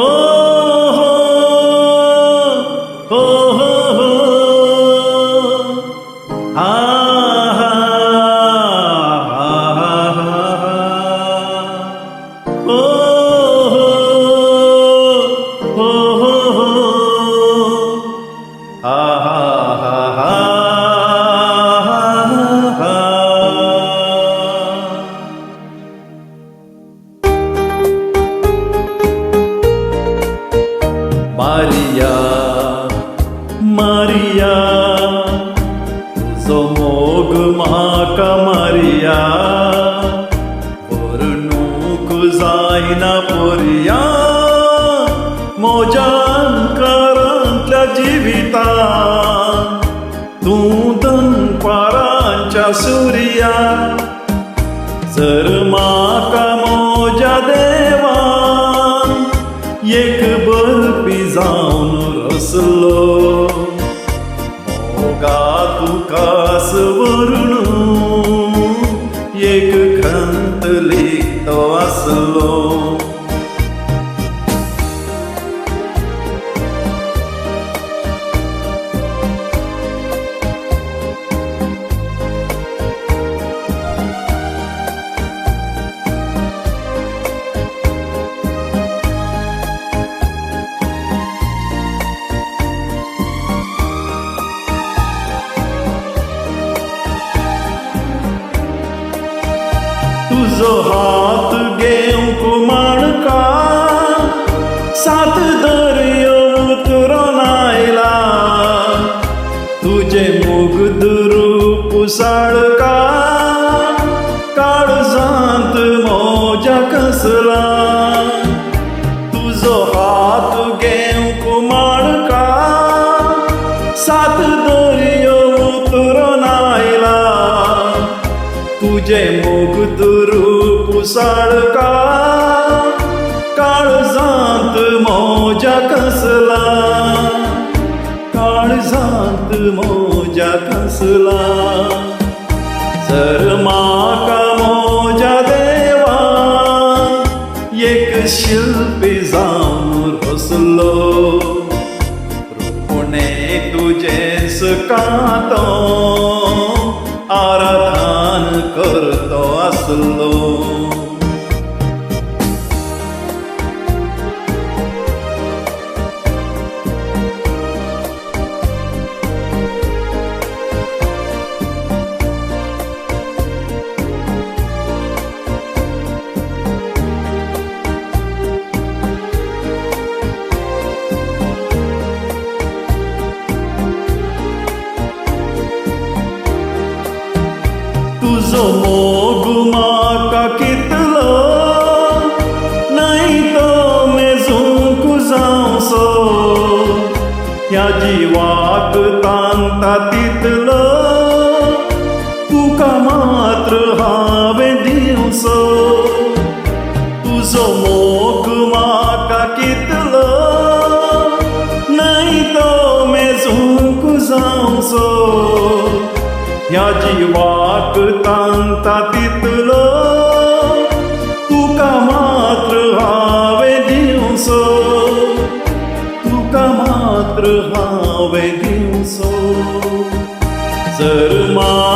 हो हो हो हो हो हा हा हा हा हो हो हो हो हो हा हा हा हा हा. मारिया मारिया तुजो मोग म्हाका मारिया, व्हरूंक जायना पोरया म्हज्या अंतरांतल्या जिवितान, तूं दनपारांच्या सुर्या. जर म्हाका म्हज्या देवान एक बरपी जावन रसलो, मोगा तुका सवरून एक ग्रंथ लिखतो आसलो. तुजो हात घेवंक माणका सात दर्यो उतरोन आयला, तुजें मुग्ध रूप साळका काळजांत म्हज्या कसला. तुजो हात घेवंक माणका सात दर्यो उतरोन आयला, तुजें मुग्ध रूप साळका काळजांत म्हज्या कसला, काळजांत म्हज्या कसला. जर म्हाका म्हज्या देवान एक शिल्पी जावन रसलो, रुपणें तुजें सुखांत आराधन करतो आसलो. तुजो मोग म्हाका कितलो न्हय तो मेजूंक जावचो, ह्या जिवाक तांकता तितलो तुका मात्र हांवें दिवचो. तुजो मोग म्हाका कितलो न्हय तो मेजूंक जावचो, ह्या जिवाक तांकता तितलो तुका मात्र हांवें दिवचो, तुका मात्र हांवें दिवचो. जर म्हाका